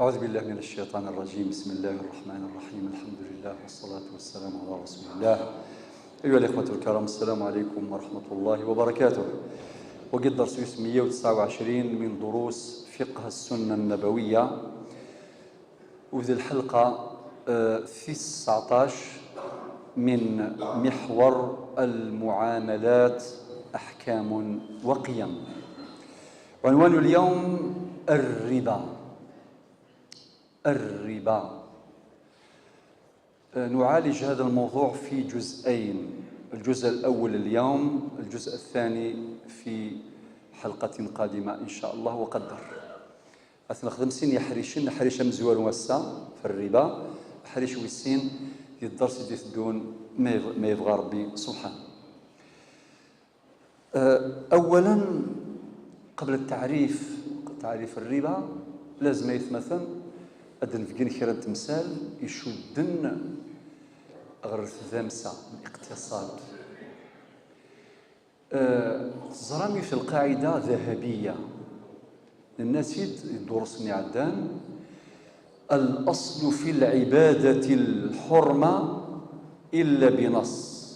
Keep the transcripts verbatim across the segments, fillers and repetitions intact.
أعوذ بالله من الشيطان الرجيم. بسم الله الرحمن الرحيم. الحمد لله والصلاة والسلام على رسول الله. أيها الإخوة الكرام، السلام عليكم ورحمة الله وبركاته. وقد درس مية وتسعة وعشرين من دروس فقه السنة النبوية. وذي الحلقة، آه، في التسعتاش من محور المعاملات أحكام وقيم. عنوان اليوم: الربا. الربا. آه، نعالج هذا الموضوع في جزئين، الجزء الأول اليوم، الجزء الثاني في حلقة قادمة إن شاء الله وقدر. أثنخدم سين يحريشن، نحريش أمزوار وسا في الربا، حريش ويسين يدرس دي الدون ما يبغ-، ما يبغى ربي سبحانه. آه، أولا، قبل التعريف، تعريف الربا، لازم يثمثن أدن فقين خيرا تمثال يشدن غير الثامسة الاقتصاد. آه، تزرام في القاعدة ذهبية للناس يدورسني عدان: الأصل في العبادة الحرمة إلا بنص،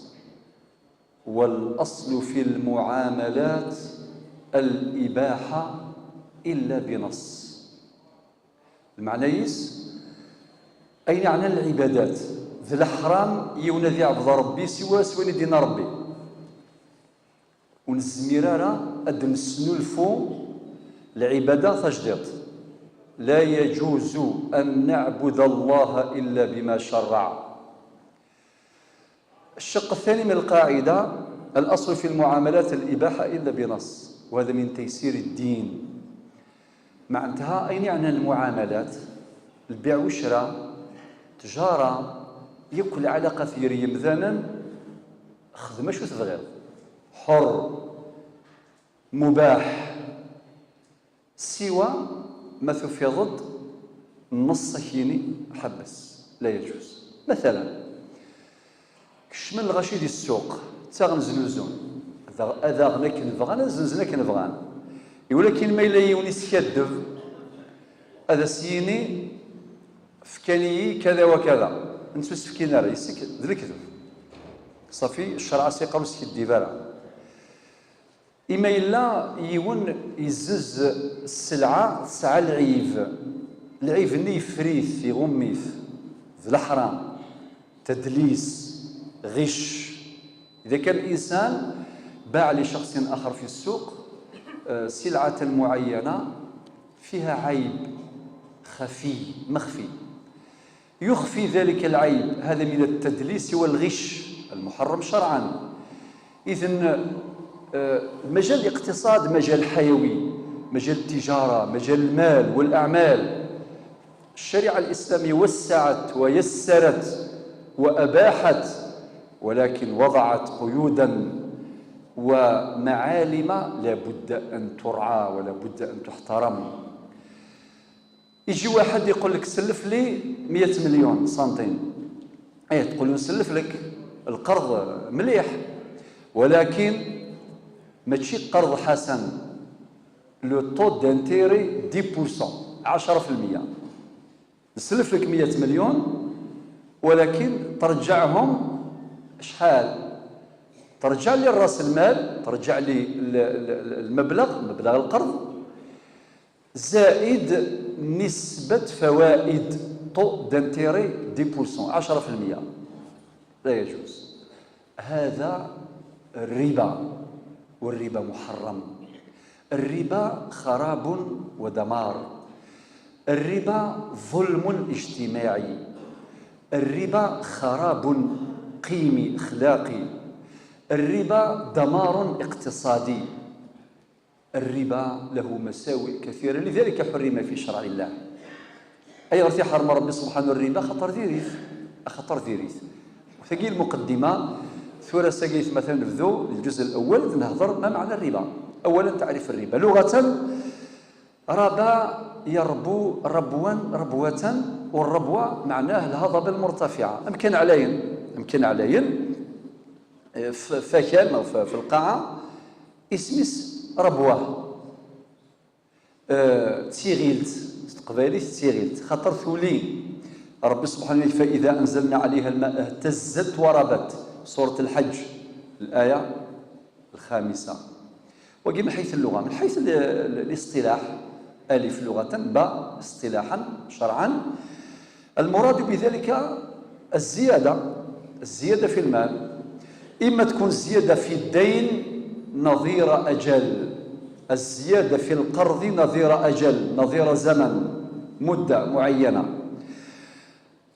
والأصل في المعاملات الإباحة إلا بنص. المعنى يس أين عنا العبادات ذي الحرام يونذي عبد ربي سوى سوى دين ربي. ونزمير راه أد نسنلفو العبادة تجديد. لا يجوز أن نعبد الله إلا بما شرع. الشق الثاني من القاعدة: الأصل في المعاملات الإباحة إلا بنص، وهذا من تيسير الدين. معناتها أين يعني المعاملات؟ البيع والشراء، تجارة، يكل علاقة في ريم ذانا، خذ ما شو تبغي، حر، مباح، سوى ما تفيض النص كيني حبس، لا يجوز. مثلا، كشمن الغشي دي السوق، تاغن زنوزون، هذا هذا غنك نبغان، زنزنك نبغان. ولكن ما إلا يوني سكدب، هذا سيني فكاني كذا وكذا، نسو سفكين راه يسك ذ الكذب. صافي، الشرع سيقرو سكدي برا. إما إلا يون يزز السلعة تسعى العيب، العيب ني فريث يغميث ذ الحرام، تدليس، غش. إذا كان الإنسان باع لشخص آخر في السوق، آه، سلعة معينة فيها عيب خفي، مخفي، يخفي ذلك العيب، هذا من التدليس والغش المحرم شرعا. إذن، آه، مجال الاقتصاد مجال حيوي، مجال التجارة، مجال المال والأعمال. الشريعة الإسلامية وسعت ويسرت وأباحت، ولكن وضعت قيودا ومعالم لا بد أن ترعى ولا بد أن تحترم. يجي واحد يقول لك: "سلف لي مية مليون سنتيم". ايه، تقول له: "نسلف لك القرض مليح، ولكن ماشي قرض حسن". Le taux d'intérêt dix pour cent، عشرة في المية. نسلف لك مية مليون، ولكن ترجعهم شحال؟ ترجع لي راس المال، ترجع لي ال-، ال-، ال-، المبلغ، مبلغ القرض، زائد نسبة فوائد، taux d'intérêt dix pour cent، عشرة في المية. لا يجوز. هذا الربا، والربا محرم. الربا خراب ودمار. الربا ظلم اجتماعي. الربا خراب قيمي أخلاقي. الربا دمار اقتصادي. الربا له مساوئ كثيرة، لذلك حرم في شرع الله. أي غير حرم ربي سبحانه الربا؟ خطر ديريث، خطر ديريث. وثقي المقدمة، ثورة سقيت مثلا نبذو الجزء الأول نهضر ما معنى الربا. أولا، تعريف الربا لغة: ربا يربو ربوا، ربوة، والربوة معناه الهضبة المرتفعة. أمكن علين، أمكن علين، ف-، فكان أو ف-، في القاعة، اسمس ربوة. آه، تيغيلت، Teqbaylit d tiɣilt, xaṭer tuli. Ṛebbi subḥanahu, فإذا أنزلنا عليها الماء اهتزت وربت. Surat Lḥeǧǧ, الآية الخامسة. Wagi min ḥayt lluɣa, min ḥayt l-, l-, liṣṭilaḥ, alif luɣatan, ba iṣṭilaḥan, cerɛan. المراد بذلك الزيادة، الزيادة في المال، إما تكون زيادة في الدين نظير أجل، الزيادة في القرض نظير أجل، نظير زمن، مدة معينة،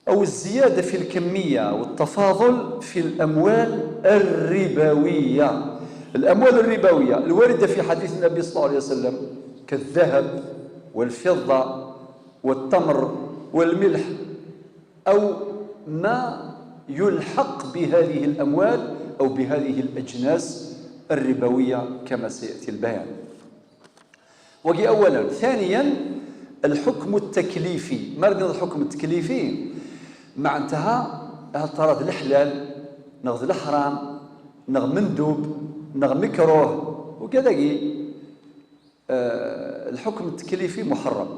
أو الزيادة في الكمية والتفاضل في الأموال الربوية. الأموال الربوية الواردة في حديث النبي صلى الله عليه وسلم كالذهب والفضة والتمر والملح، أو ما يلحق بهذه الأموال أو بهذه الأجناس الربوية كما سيأتي البيان. Wagi أولا. ثانيا، الحكم التكليفي. ما راه الحكم التكليفي؟ معناتها هل ترى ذ الحلال، نغ ذ الحرام، نغ مندوب، نغ مكروه، وكذا. آه، الحكم التكليفي محرم،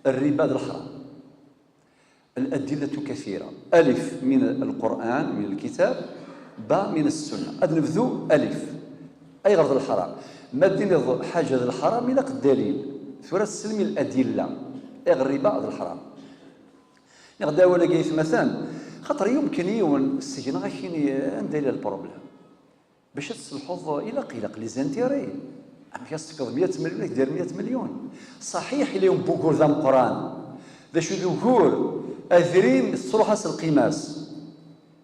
الربا ذ الحرام. الأدلة كثيرة، ألف من القرآن، من الكتاب، با من السنة. أد نبذو ألف، أي غرض الحرام؟ ما دين يض-، حاجة الحرام إلا قد دليل. ثورة السلم الأدلة، أي غير الربا ذ الحرام. نغدا ولا قيث مثلا، خاطر يمكن يون السجن غاكيني عند إلى البروبليم. باش تصلحوض إلى قلق لي زانتيري. أما كاستفيض مية مليون، دير مية مليون. صحيح، اليوم بوكور ذا مقران. ذا شو ذكور؟ أذريم تروح أس القيماس.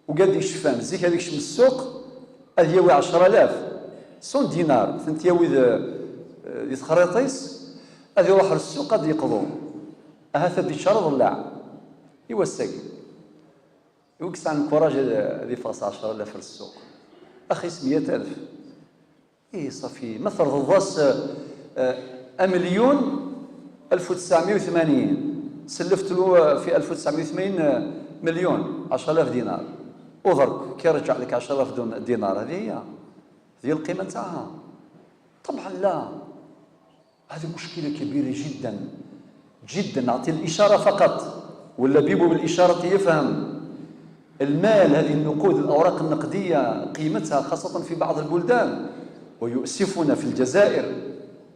وقال لي الشفان، زيك هذيك شم السوق، أذ ياوي عشرة آلاف. سون دينار، ثنت ياوي ذا، ذي تخريطيس، أذ يروح للسوق، أذ يقضو. أها ثدي شرط لا. إيوا الساقي. وكسع نكوراج هذه فاس عشرة آلاف في السوق. أخي، مية ألف. إيه، صافي، ما ترضضاس، آه، آه، أمليون ألف وتسعمية وثمانين. سلفت له في ألف وتسعمية وثمانين مليون، عشرة آلاف دينار. وضرك كي رجع لك عشرة آلاف دون-، دينار، هذه هي. هذه القيمة نتاعها. طبعا لا. هذه مشكلة كبيرة جدا، جدا. نعطي الإشارة فقط، ولا بيبو بالإشارة يفهم. المال، هذه النقود، الأوراق النقدية، قيمتها خاصة في بعض البلدان، ويؤسفنا في الجزائر،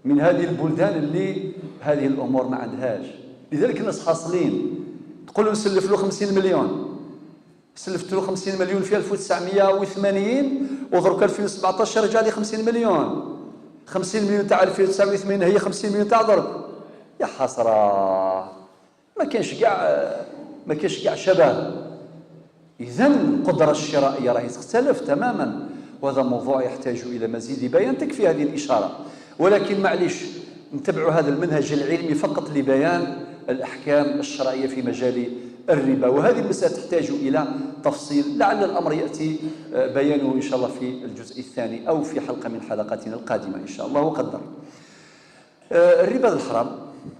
من هذه البلدان اللي هذه الأمور ما عندهاش. لذلك الناس حاصلين، تقول له: "نسلف له خمسين مليون". سلفت له خمسين مليون في ألف وتسعمية وثمانين، ودرك ألفين وسبعطاش رجع لي خمسين مليون. خمسين مليون تاع ألفين وتسعمية وثمانين هي خمسين مليون تاع درك. يا حسرة. ما كانش كاع، ما كانش كاع شباب. إذن القدرة الشرائية راهي تختلف تماما، وهذا موضوع يحتاج إلى مزيد بيان. تكفي هذه الإشارة، ولكن معليش، نتبعوا هذا المنهج العلمي فقط لبيان الأحكام الشرعية في مجال الربا، وهذه المسألة تحتاج إلى تفصيل، لعل الأمر يأتي، آه، بيانه إن شاء الله في الجزء الثاني أو في حلقة من حلقاتنا القادمة إن شاء الله وقدر. آه، الربا الحرام،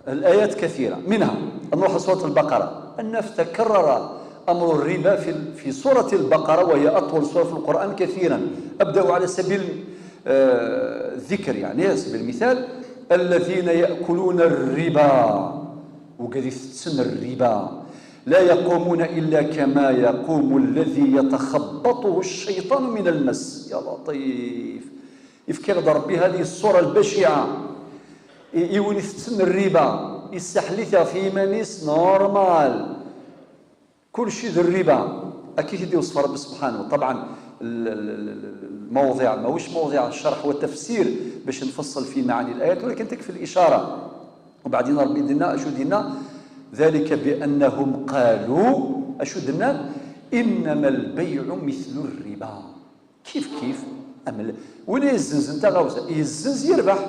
الآيات كثيرة، منها أن نروح سورة البقرة، أن تكرر أمر الربا في، في سورة البقرة، وهي أطول سورة في القرآن كثيرا. أبدأ على سبيل، آه، الذكر، يعني على سبيل المثال: "الذين يأكلون الربا"، وقد يتسن الربا، "لا يقومون إلا كما يقوم الذي يتخبطه الشيطان من المس". يا لطيف. يفكر ربي هذه الصورة البشعة. إ-، يولي في السن الربا، يستحلف في مانيس نورمال. كل شيء ذو الربا. أكيد يدي وصف ربي سبحانه. طبعا ال-، ال-، ال-، ال-، الموضع ماهوش موضع الشرح والتفسير باش نفصل في معاني الآيات، ولكن تكفي الإشارة. وبعدين ربي دينا، أشو دينا؟ "ذلك بأنهم قالوا"، أشو دينا؟ "إنما البيع مثل الربا". كيف كيف. أما ال-، ولا يزنز نتا غاوزة، يزنز يربح.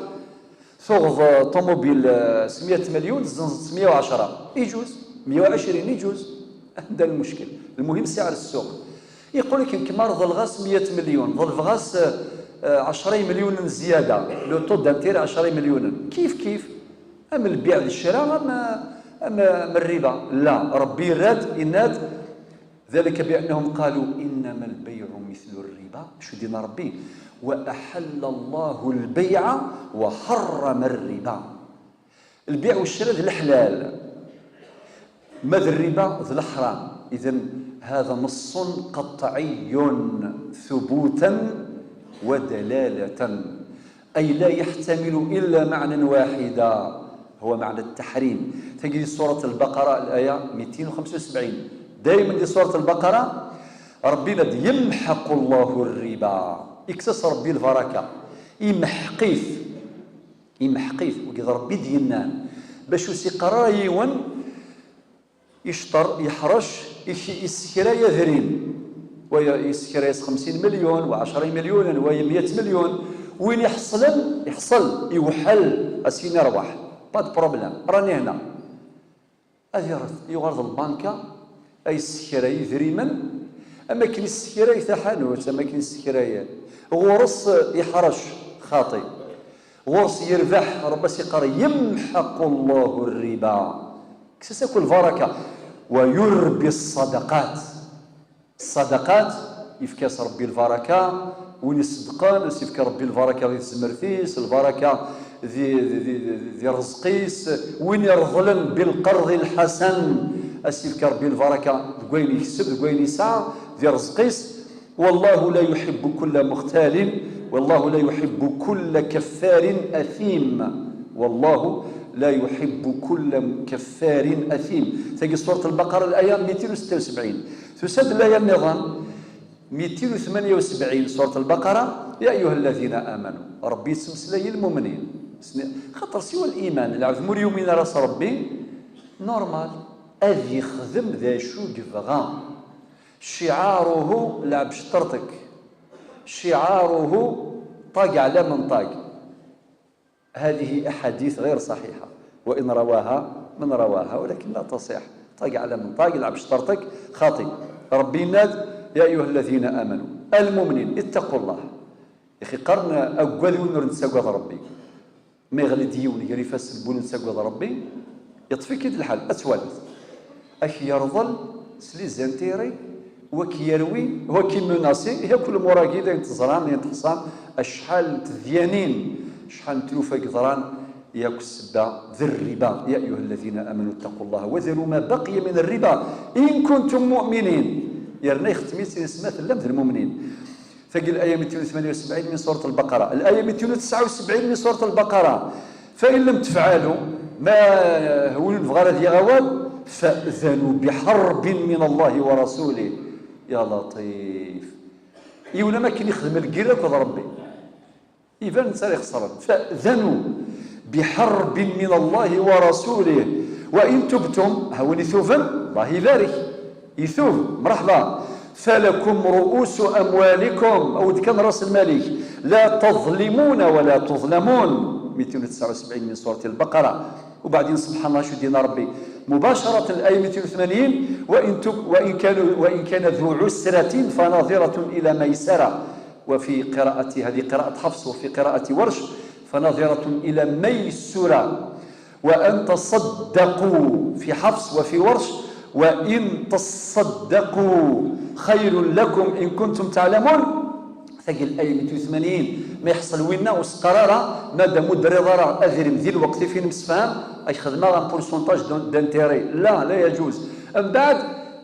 ثوغ طوموبيل، آه، مية مليون، زنز مية وعشرة، يجوز، مية وعشرين يجوز. عندنا المشكل. المهم سعر السوق. يقول لك: "إنك ما رضى الغاس مية مليون، ضل غاس، آه، آه، عشرة مليون زيادة، لو طو دانتير عشرة مليون". كيف كيف. أما البيع والشراء، أما، أما، أما الربا. لا، ربي راد، إناد، "ذلك بأنهم قالوا إنما البيع مثل الربا". شو دينا ربي؟ "وأحل الله البيع وحرم الربا". البيع والشراء ذ الحلال. Ma d rriba d leḥram, إذن هذا نص قطعي ثبوتا ودلالة، أي لا يحتمل إلا معنى واحدا، هو معنى التحريم. Tagi di سورة البقرة, الآية ميتين وخمسة وسبعين. دايما di سورة البقرة, Ṛebbi yenna-d: يمحق الله الربا. Yekkes-as Ṛebbi lbaraka. Imḥeq-it. Imḥeq-it. Wagi d Ṛebbi i d-yennan. Bac ur s-iqqar ara yiwen icṭer, yeḥrec, ik-, yessekray adrim. Wa yessekray-as xemsin milyun, wa ɛecra milyunen, wa meyya milyun. Win iḥeṣlen, iḥṣel, iweḥḥel, a s-yini rwaḥ. Pas de problème, rani hna. Ad iṛ-, yuɣal d lbanka, a yessekray idrimen, am akken yessekray taḥanut, am akken yessekray. Ɣur-s iḥrec, xaṭi. Ɣur-s yerbeḥ, Ṛebbi as-iqqar: يمحق الله الربا. Kkes-as akk lbaraka. ويربي الصدقات. Ṣṣadaqat, yefka-as Ṛebbi lbaraka. Win iṣeddqen, as-yefka Ṛebbi lbaraka di tzemmert-is, lbaraka di, di, di, di, di ṛṛezq-is. Win ireḍlen بالقرض الحسن, as-yefka Ṛebbi lbaraka deg wayen yekseb, deg wayen yesɛa, di ṛṛezq-is. والله لا يحب كل مختال، والله لا يحب كل كفار أثيم. والله لا يحب كل كفار أثيم. Tagi سورة البقرة, الآية ميتين وستة وسبعين. Tusa-d الآية nniḍen, ميتين وثمانية وسبعين, سورة البقرة: يا أيها الذين آمنوا. Ṛebbi yettmeslay i lmumnin. Sni-, xaṭer siwa liman, lɛebd ma ur yumin ara s Ṛebbi, normal, ad yexdem d acu yebɣa. شعاره لعب شطرطك، شعاره طاق على من طاق. هذه أحاديث غير صحيحة، وإن رواها من رواها، ولكن لا تصح. طاق على من طاق، لعب شطرطك، خاطي. Ṛebbi yenna-d: يا أيها الذين آمنوا, المؤمنين, اتقوا الله. Ixi qqaren, aggad win ur nettagad Ṛebbi. Ma yeɣli-d yiwen gar ifassen n win nettagad Ṛebbi, yeṭṭef-ik-id lḥal, ad twaliḍ. Ad k-yerḍel s les intérêts, wa k-yerwi, wa k-imenasi, yakk lmur-agi d ayen teẓram, d ayen teḥṣam, acḥal n tedyanin, acḥal n tlufa yeḍran, yakk ssebba d rriba. يا أيها الذين آمنوا اتقوا الله وذروا ما بقي من الربا إن كنتم مؤمنين. Yerna ixtem-itt, isma tellam d lmumnin. Tagi الآية ميتين وثمانية وسبعين من سورة البقرة. الآية ميتين وتسعة وسبعين من سورة البقرة: فإن لم تفعلوا, ma, win ur nebɣi ara ad yaɣ awal, فأذنوا بحرب من الله ورسوله. Ya Laṭif. Yiwen am akken ixdem lgirra akked Ṛebbi. Iban netta ara ixesren. فأذنوا بحرب من الله ورسوله وإن تبتم, ha win ituben, Allah ibarek. Itub, mreḥba. فلكم رؤوس أموالكم, awi-d kan ras lmal-ik. لا تظلمون ولا تظلمون. ميتين وتسعة وسبعين من سورة البقرة. وبعدين سبحان الله شو دينا ربي. مباشرة الآية ميتين وثمانين: وإن تب-، وإن كانوا، وإن كان ذو عسرة فنظرة إلى ميسرة. وفي قراءة، هذه قراءة حفص، وفي قراءة ورش: فنظرة إلى ميسرة. وأن تصدقوا في حفص وفي ورش: وإن تصدقوا خير لكم إن كنتم تعلمون. Tagi الآية ميتين وثمانين, ma iḥṣel winna ur s-qqar ara, madam ur d-terriḍ ara adrim di lweqt i fin msefham, ad k-xedmeɣ un pourcentage d'in-, d'intérêt. لا, لا يجوز. Mbeɛd,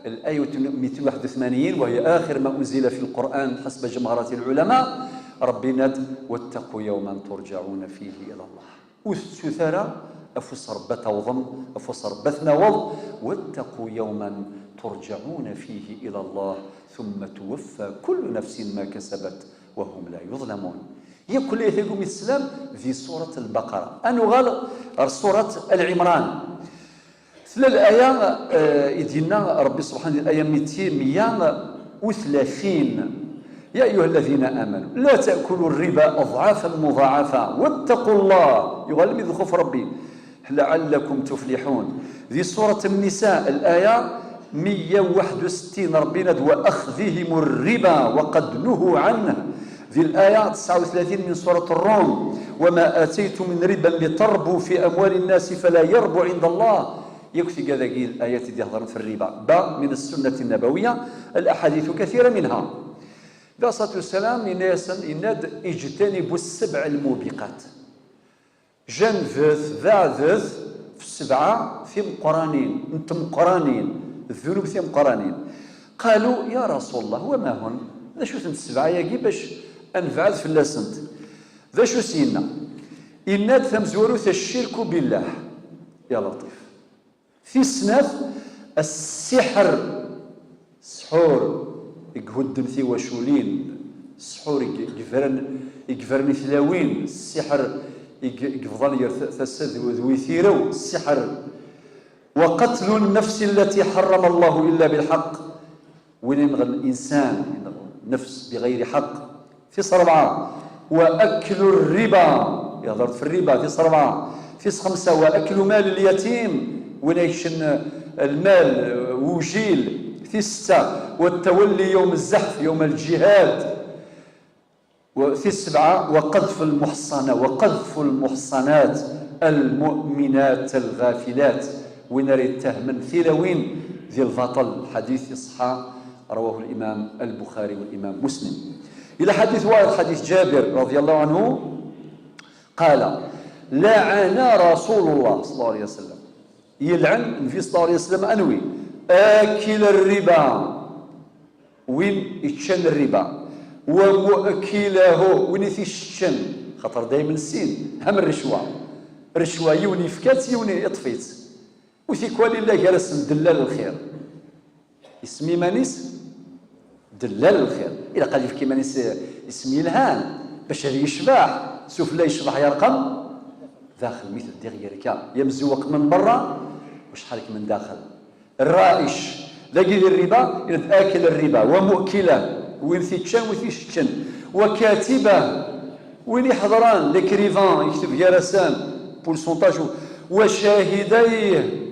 الآية ميتين وواحد وثمانين, وهي آخر ما أنزل في القرآن حسب جمهرة العلماء, Ṛebbi yenna-d: واتقوا يوما ترجعون فيه إلى الله. Ur tettut ara, afus Ṛebbi ad tawḍem, afus Ṛebbi ad tnaweḍ. واتقوا يوما ترجعون فيه إلى الله ثم توفى كل نفس ما كسبت وهم لا يظلمون. Yakk layat-agi umi teslam di surat Lbaqara. Ad nuɣal ɣer surat Al Ɛimran. Tella laya, eh, i d-yenna Ṛebbi Subḥanahu, di laya meyya u tlatin: يا أيها الذين آمنوا لا تأكلوا الربا أضعافا مضاعفة واتقوا الله, yuɣal mi d lxuf Ṛebbi, لعلكم تفلحون. Di surat Nisa, laya meyya u waḥed u settin, Ṛebbi yenna-d: وأخذهم الربا وقد نهوا عنه. Di laya tesɛa u tlatin min surat Ṛṛum: وما آتيتم من ربا لتربوا في أموال الناس فلا يربو عند الله. Yakk tigad-agi, layat i d-iheḍren fi rriba. Ba min as-sunnat an-nabawiyya, al-ahadith kathira minha. Alayhi ṣṣalatu wassalam, yenna-yasen, yenna-d: اجتنبوا السبع الموبقات. Janbet, beɛdet, Sebɛa timeqqranin, n tmeqqranin, ddunub timeqqranin. Qalu, ya Rasul Allah, wa ma hun? D acu-tent sebɛa-yagi bac ad nebɛed fell-asent? D acu s-yenna? Yenna-d tamezwarut, ccirku billah. Ya Laṭif. Tis snat, ssiḥr. Ssḥur i ihudden tiwaculin, ssḥur i i yebren, i yebren i tlawin, ssiḥr i i yebḍan ger t- tasa d d witirew, ssiḥr. وقتل النفس التي حرم الله إلا بالحق. Win yenɣen insan, yenɣen nnefs بغير حق. Tis rebɛa, وأكل الربا. Ihḍer-d f rriba, tis rebɛa. Tis xemsa, وأكل مال اليتيم. Win ikeččen lmal n wujil. Tis setta, والتولي يوم الزحف، يوم الجهاد. Tis sebɛa, وقذف المحصنة، وقذف المحصنات المؤمنات الغافلات. Win ara yettahmen tilawin di lbaṭel. Lḥadit iṣeḥḥa, رواه الإمام البخاري والإمام مسلم. Yella ḥadit wayeḍ, ḥadit Jabir رضي الله عنه, قال: لعن رسول الله صلى الله عليه وسلم. Yelɛen Nnbi صلى الله عليه وسلم anwi? آكل الربا, win iččan rriba, ومؤكله, win i t-iseččen, xaṭer daymen sin, am rrecwa. Rrecwa yiwen yefka-tt, yiwen iṭṭef-itt. U tikwal illa gar-asen dellal lxir. Isem iman-is dellal lxir. Ilaq ad yefk iman-is isem yelhan, bac ad yecbeḥ. Sufella yecbeḥ yerqem, daxel mi teddiɣ yerka. Yemzewweq min berra, wacḥal-k min daxel. Rra'ic, dagi di rriba, yenna-d آكل الربا، ومؤكله, win t-iččan, win t-iseččen, وكاتبه, win iḥeḍren, l'écrivain, yekteb gar-asen, pourcentage, وشاهديه,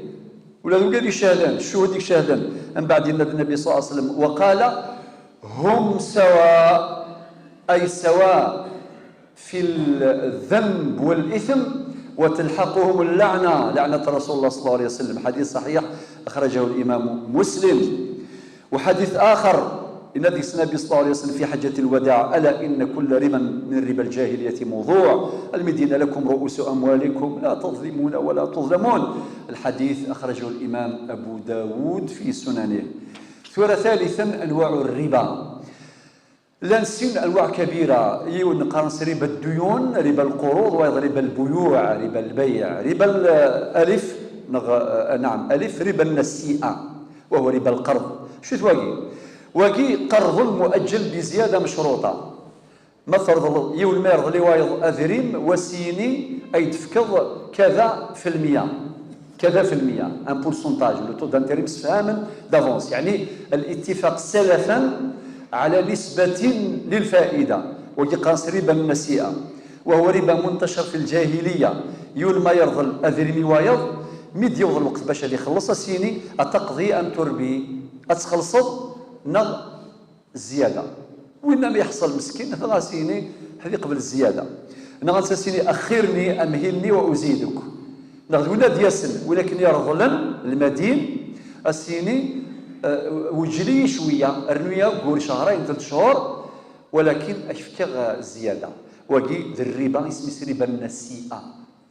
ula d wigad icehden, ccuhud icehden. Mbeɛd yenna-d Nnbi صلى الله عليه وسلم, وقال: هم سواء، أي سواء في الذنب والإثم، وتلحقهم اللعنة، لعنة رسول الله صلى الله عليه وسلم. حديث صحيح، أخرجه الإمام مسلم. وحديث آخر، النبي صلى الله عليه وسلم في حجة الوداع: ألا إن كل ربا من ربا الجاهلية موضوع، المدين لكم رؤوس أموالكم لا تظلمون ولا تظلمون. الحديث أخرجه الإمام أبو داود في سننه. Tura ثالثا أنواع الربا. Llan sin anwaɛ kabira, yiwen neqqaren-s riba dduyun, riba lqurud, wayeḍ riba lbuyuɛ, riba lbayɛ, riba l-, alif, neɣ, eh, naɛam, alif, riba nnasi'a, wa huwa riba lqerḍ. Acu-t wagi? Wagi qerḍun mu'ajjel bi ziyada mecruṭa. Ma terḍel yiwen, ma yerḍel i wayeḍ adrim, wa s-yini ay d-tefkeḍ kada fi lmya. Kada fi lmya, un pourcentage, le taux d'intérêt msefhamen d'avance, يعني الاتفاق سلفا على نسبة للفائدة. Wagi qqaren-s riba nnasi'a, وهو ربا منتشر في الجاهلية. Yiwen ma yerḍel adrim i wayeḍ, mi d-yewweḍ lweqt bac ad ixelleṣ, a s-yini, أتقضي أم تربي؟ Ad txellṣeḍ neɣ zzyada. Winna mi yeḥṣel meskin, dɣa a s-yini, ad iqbel zzyada. Neɣ ad s-yini, أخرني, أمهلني وأزيدك. Neɣ d winna ad d-yasen, win akken yerḍlen lmadin, a s-yini, eh, weǧǧel-iyi cwiya, rnu-yi aggur cehrayen, tlata cchur, walakin ad k-fkeɣ, eh, zzyada. Wagi d rriba, isem-is riba nnasi'a.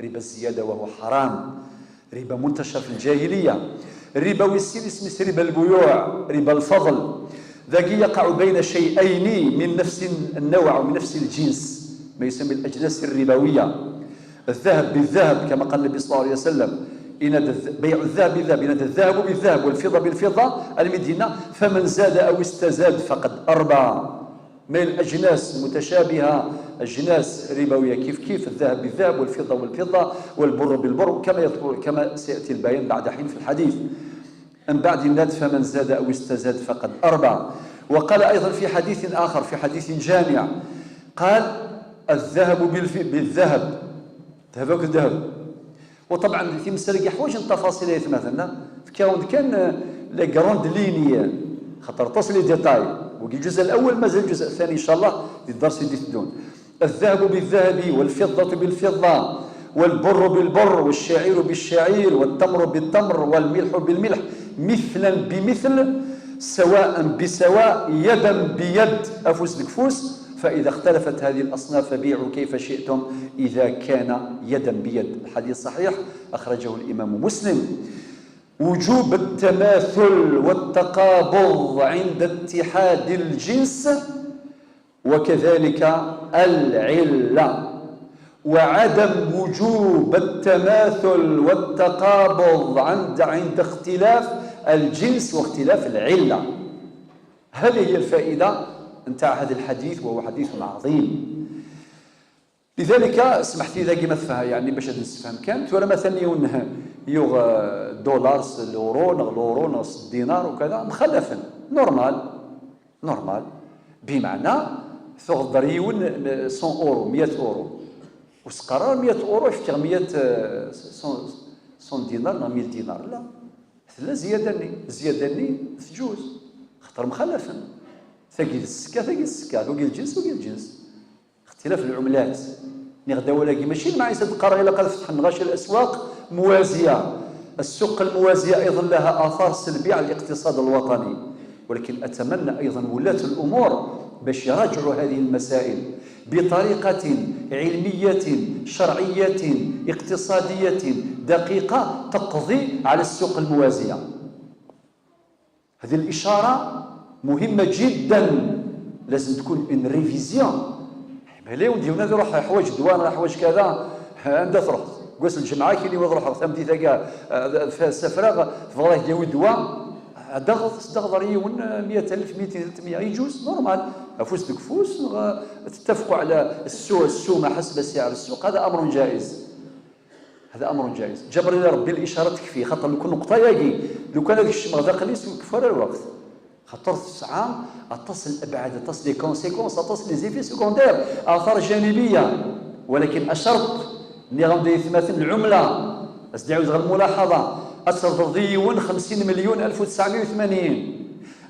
ربا الزيادة وهو حرام، ربا منتشر في الجاهلية. Rriba wis sin, isem-is riba lbuyuɛ, riba lfeḍl. Dagi يقع بين شيئين من نفس النوع ومن نفس الجنس، ما يسمى الأجناس الربوية. الذهب بالذهب، كما قال النبي صلى الله عليه وسلم: إن الذ-، بيع الذهب بالذهب، إن الذهب بالذهب والفضة بالفضة، المدينة، فمن زاد أو استزاد فقد أربى. ما هي الأجناس المتشابهة، أجناس ربوية كيف كيف، الذهب بالذهب والفضة بالفضة والبر بالبر، كما يذكر، كما سيأتي البيان بعد حين في الحديث. من بعد النات: فمن زاد أو استزاد فقد أربى. وقال أيضا في حديث آخر، في حديث جامع، قال: الذهب بالف-، بالذهب، ذهب أكل ذهب. وطبعا timsal-agi ḥwaǧent tafaṣil ay atmaten-a, fkiɣ-awen-d kan, eh, les grandes lignes, xaṭer aṭas les détails. Wagi الجزء الأول, mazal الجزء الثاني إن شاء الله di ddars i d-iteddun. الذهب بالذهب والفضة بالفضة والبر بالبر والشعير بالشعير والتمر بالتمر والملح بالملح مثلا بمثل سواء بسواء يدا بيد, afus deg ufus, فإذا اختلفت هذه الأصناف فبيعوا كيف شئتم إذا كان يدا بيد. الحديث صحيح، أخرجه الإمام مسلم. وجوب التماثل والتقابض عند اتحاد الجنس، وكذلك العلة، وعدم وجوب التماثل والتقابض عند عند اختلاف الجنس واختلاف العلة. هذه هي الفائدة نتاع هذا الحديث، وهو حديث عظيم. لذلك سمحتي إذا كيما تفهم، يعني، باش هاد نستفهم كان. ثورة مثلًا يون يوغ، آه، دولار، س-، لورو، نغ لورو، نغ س-، دينار وكذا، مخلفا. نورمال. نورمال. بمعنى، ثغدر يون م-، سون أورو، مية أورو. وسقرار مية أورو، شفتي مية، آه، سون، سون دينار، نغ مية دينار. لا. ثلا زيادة ني. زيادة ني تجوز. خطر مخلفا. ثقيل السكة، ثقيل السكة. ثقيل الجنس، ثقيل الجنس. اختلاف العملات. نغدا ولا كي ماشي المعيشة تقرر إلا قد فتح النغاش الأسواق موازية. السوق الموازية أيضًا لها آثار سلبية على الاقتصاد الوطني، ولكن أتمنى أيضًا ولاة الأمور باش يراجعوا هذه المسائل بطريقة علمية شرعية اقتصادية دقيقة تقضي على السوق الموازية. هذه الإشارة مهمة جدًا، لازم تكون اون ريفيزيون. مالا ودي هنا روح حوايج دواء، حوايج كذا، ها، عندها تروح. قوس الجمعة كي اللي روح ثم دي ثقة، آه، في السفرة، تبغى ديوي دواء، دغض، دغض ريون، مية ألف، ميتين، ثلاثمية، يجوز، نورمال. أفوس دك فوس، نغ-، تتفقوا على السو-، السومة حسب سعر السوق، هذا أمر جائز. هذا أمر جائز. جبر إلى ربي الإشارة تكفي، خاطر لو كان نقطة ياكي، لو كان هذاك الشيء ما غدا قليس ويكفى الوقت. خاطر الساعة أتصل الأبعاد، أتصل لي كونسيكونس، أتصل لي زيفي سيكوندير، آثار جانبية. ولكن أشرت، ني غندي يتماثل العملة. أسدي عاود غير الملاحظة، أتصل ضيون خمسين مليون ألف وتسعمية وثمانين.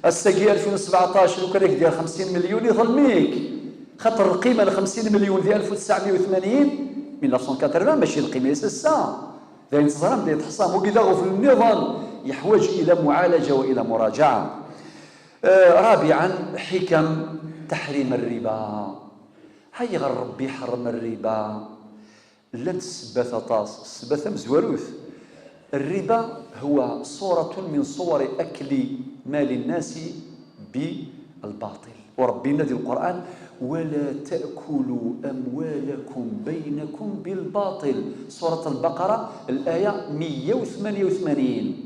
الساقي ألفين وسبعطاش لو كان يدير خمسين مليون يظلميك. خاطر القيمة ل خمسين مليون ديال ألف وتسعمية وثمانين، ألف وتسعمية وثمانين ماشي القيمة يسسا. داين تزرم داين تحصام، وكذا غفل النظام يحوج إلى معالجة وإلى مراجعة. آه، رابعًا، حكم تحريم الربا. هاي غير ربي يحرم الربا. لن تسبث طاس، السبثة مزوروث. الربا هو صورة من صور أكل مال الناس بالباطل. وربي ينادي القرآن: "ولا تأكلوا أموالكم بينكم بالباطل". سورة البقرة، الآية مية وثمانية وثمانين.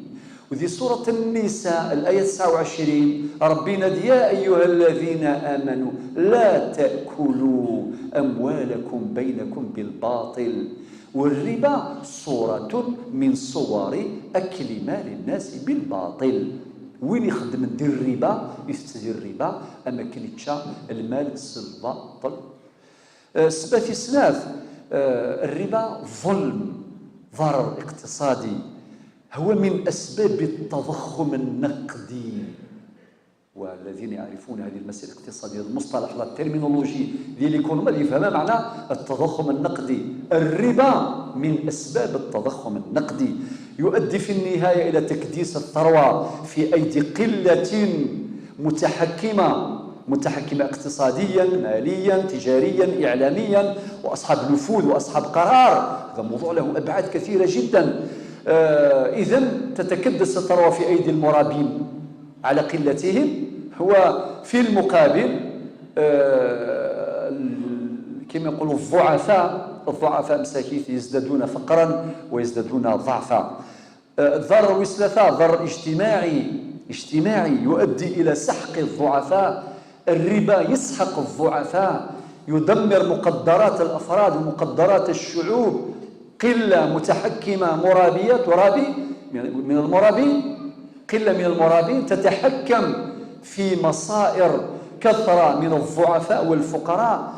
وذي سورة النساء، الآية تسعة وعشرين، ربي ينادي: "يا أيها الذين آمنوا لا تأكلوا أموالكم بينكم بالباطل". والربا صورة من صور أكل مال الناس بالباطل. وين يخدم دير الربا، يستدير الربا، أما كان يتشا المال سلباطل. آه، سبب في سناث، آه، الربا ظلم، ضرر اقتصادي، هو من أسباب التضخم النقدي. والذين يعرفون هذه المسائل الاقتصادية، المصطلح، لا تيرمينولوجي ديال ليكونومي اللي يفهم معنى التضخم النقدي. الربا من أسباب التضخم النقدي، يؤدي في النهاية إلى تكديس الثروة في أيدي قلة متحكمة، متحكمة اقتصاديًا، ماليًا، تجاريًا، إعلاميًا، وأصحاب نفوذ وأصحاب قرار. هذا موضوع له أبعاد كثيرة جدًا. آه، إذن تتكدس الثروة في أيدي المرابين على قلتهم، وفي المقابل، آه، ال-، كما يقولوا الضعفاء، الضعفاء مساكين يزدادون فقرًا ويزدادون ضعفًا. آه، الضرر ويسلفة، ضرر اجتماعي، اجتماعي يؤدي إلى سحق الضعفاء. الربا يسحق الضعفاء، يدمر مقدرات الأفراد ومقدرات الشعوب. قلة متحكمة مرابية ترابي من من المرابين، قلة من المرابين تتحكم في مصائر كثرة من الضعفاء والفقراء،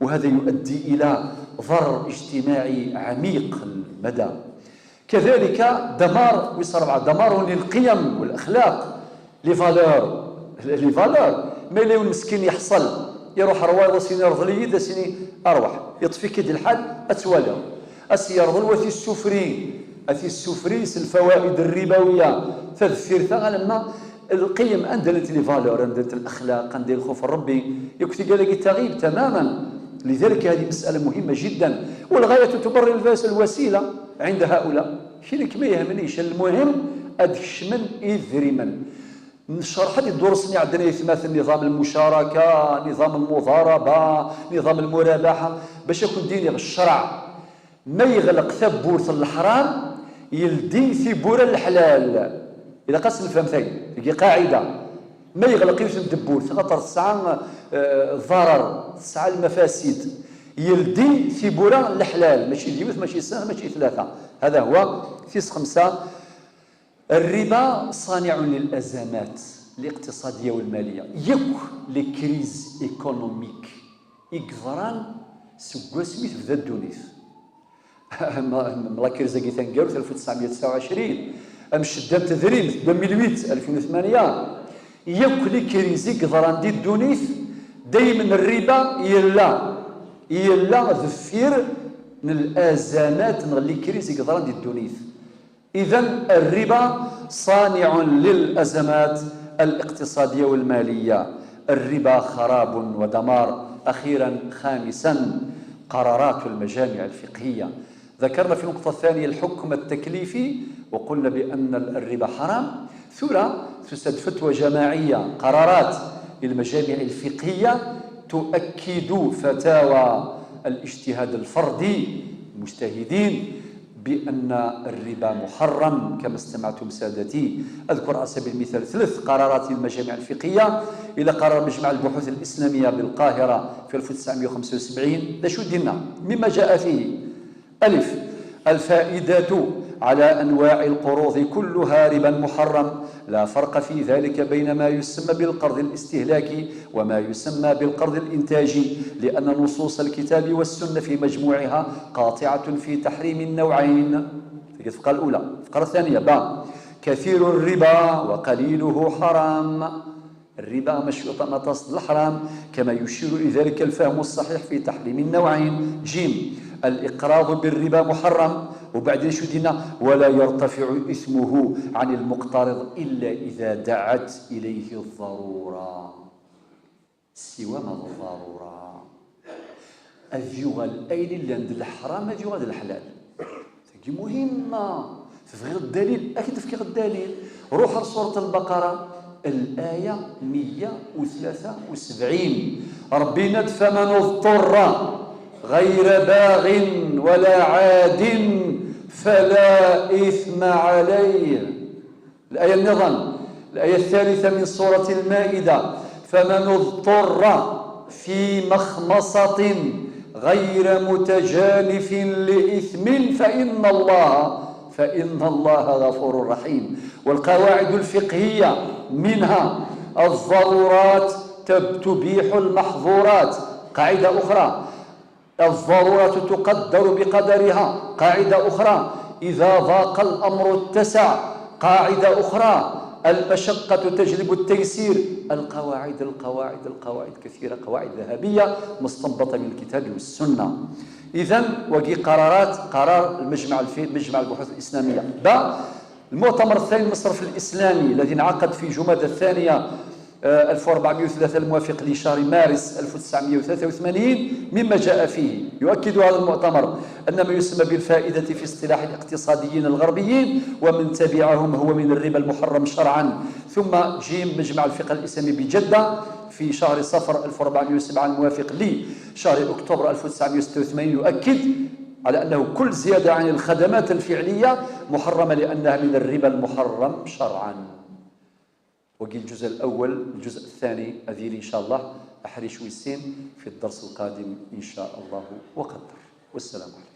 وهذا يؤدي إلى ضرر اجتماعي عميق المدى. كذلك دمار، ويصير بعد دمار للقيم والأخلاق، لي فالور، لي فالور. ما يلي المسكين يحصل، يروح روايض سيني يرض لي يد سيني أرواح، يطفي كيد الحال أتوالى. أسي يرض الوثي السفري، أثي السفري الفوائد الربوية، تذفير ثغلما، القيم، anda llant les valeurs, anda llant الأخلاق, anda lxuf n Ṛebbi, yakk tigad-agi تغيب تماما. لذلك هذه مسألة مهمة جدا، والغاية تبرر الباس الوسيلة عند هؤلاء. Kra-k ma yehmel-ik, المهم ad kecmen idrimen. Necreḥ-d ddurs-nni iɛeddan ay atmaten, نظام المشاركة, نظام المضاربة, نظام المرابحة, bac ad kent-d-iniɣ ccreɛ. Ma yeɣleq tawwurt n leḥram, yeldi tiwwura n leḥlal. Ilaq ad tt-nefhem tayi, tagi qaɛida. Ma yeɣleq yiwet n tewwurt, xaṭer tesɛa, eh, ḍarar, tesɛa lmafasid, yeldi tiwwura n leḥlal, mačči d yiwet, mačči d snat, mačči d tlata. هذا هو. Tis xemsa, الربا صانع للأزمات الاقتصادية والمالية. Yakk les crises économiques i yeḍran seg wasmi tebda ddunit. Am la crise-agi taneggarut, ألف وتسعمية وتسعة وعشرين, am ccedda n tedrimt, deux mille huit, ألفين وثمانية, yakk les crises i yeḍran di ddunit, daymen الربا yella, yella deffir n الأزمات neɣ les crises i yeḍran di ddunit. إذن الربا صانع للأزمات الاقتصادية والمالية. الربا خراب ودمار. أخيرا، خامسا، قرارات المجامع الفقهية. ذكرنا في النقطة الثانية الحكم التكليفي، وقلنا بأن الربا حرام. ثورة تسد فتوى جماعية، قرارات المجامع الفقهية تؤكد فتاوى الاجتهاد الفردي، المجتهدين، بأن الربا محرم كما استمعتم سادتي. أذكر على سبيل المثال ثلاث قرارات للمجامع الفقهية، إلى قرار مجمع البحوث الإسلامية بالقاهرة في ألف وتسعمية وخمسة وسبعين. ذا شو دينا مما جاء فيه؟ ألف، الفائدة على أنواع القروض كلها ربا محرم، لا فرق في ذلك بين ما يسمى بالقرض الاستهلاكي وما يسمى بالقرض الإنتاجي، لأن نصوص الكتاب والسنة في مجموعها قاطعة في تحريم النوعين. الفقرة الأولى. الفقرة الثانية، با، كثير الربا وقليله حرام. الربا مشروط مطاس الحرام، كما يشير إلى ذلك الفهم الصحيح في تحريم النوعين. جيم، الإقراض بالربا محرم، وبعدين شو دينا؟ ولا يرتفع إثمه عن المقترض إلا إذا دعت إليه الضرورة. سوى ما الضرورة. Ad yuɣal ayen illan d leḥram, ad yuɣal d leḥlal. Tagi muhimma. Tebɣiḍ ddalil? Ad k-d-fkiɣ ddalil. Ruḥ ar surat al-Baqara, الآية مية وثلاثة وسبعين. ربي يناد: فمن اضطر غير باغ ولا عاد فلا إثم عليه. الآية النظام، الآية الثالثة من سورة المائدة: فمن اضطر في مخمصة غير متجانف لإثم فإن الله، فإن الله غفور رحيم. والقواعد الفقهية منها: الضرورات تب-، تبيح المحظورات، قاعدة أخرى. الضرورة تقدر بقدرها، قاعدة أخرى. إذا ضاق الأمر اتسع، قاعدة أخرى. المشقة تجلب التيسير. القواعد، القواعد، القواعد كثيرة، قواعد ذهبية مستنبطة من الكتاب والسنة. إذن، وقي قرارات، قرار المجمع الفي-، مجمع البحوث الإسلامية. با، المؤتمر الثاني المصرف الإسلامي الذي انعقد في جمادى الثانية، آه، ألف وأربعمية وثلاثة، الموافق لشهر مارس ألف وتسعمية وثلاثة وثمانين، مما جاء فيه يؤكد هذا المؤتمر أن ما يسمى بالفائدة في اصطلاح الاقتصاديين الغربيين ومن تبعهم هو من الربا المحرم شرعا. ثم جيم، مجمع الفقه الإسلامي بجدة في شهر صفر ألف وأربعمية وسبعة، الموافق لشهر أكتوبر ألف وتسعمية وستة وثمانين، يؤكد على أنه كل زيادة عن الخدمات الفعلية محرمة لأنها من الربا المحرم شرعا. وقي الجزء الأول، الجزء الثاني أذيلي إن شاء الله أحريش ويسين في الدرس القادم إن شاء الله وقدر. والسلام عليكم.